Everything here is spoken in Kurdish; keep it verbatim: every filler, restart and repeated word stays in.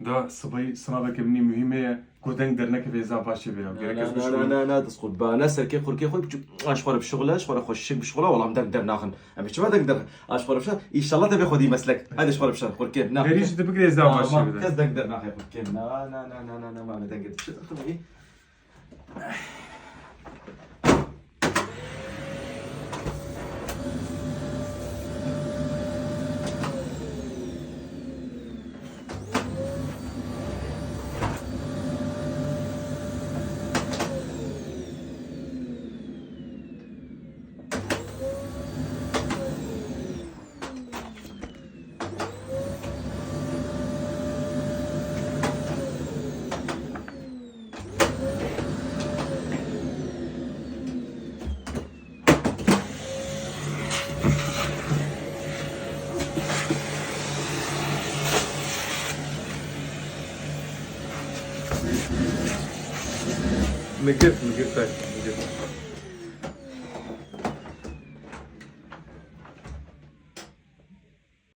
Da sibay sinaveke min î muhîm heye ku deng dernekeve, hêza baş çêbe ya. Gerek ez Na, bişkûnim. Na, na, na, dest xwe. Ba ne serkê xurkê xwe, biçû-, a, ji xwe re bişixule, ji xwe re xweşik bişixule, welam deng dernaxin. Em ê çima deng dernaxin? A, ji xwe re bişe-, înşallah te bê xwedî meslek. Hadi ji xwe re bişe, xurkê. Na, Derî jî dibigire, hêza baş Tamam, çêbe. kes deng dernaxe xurkê. Na, na, na, na, na, na, ma ne dengê dişe. Min girt, min girt, min girt.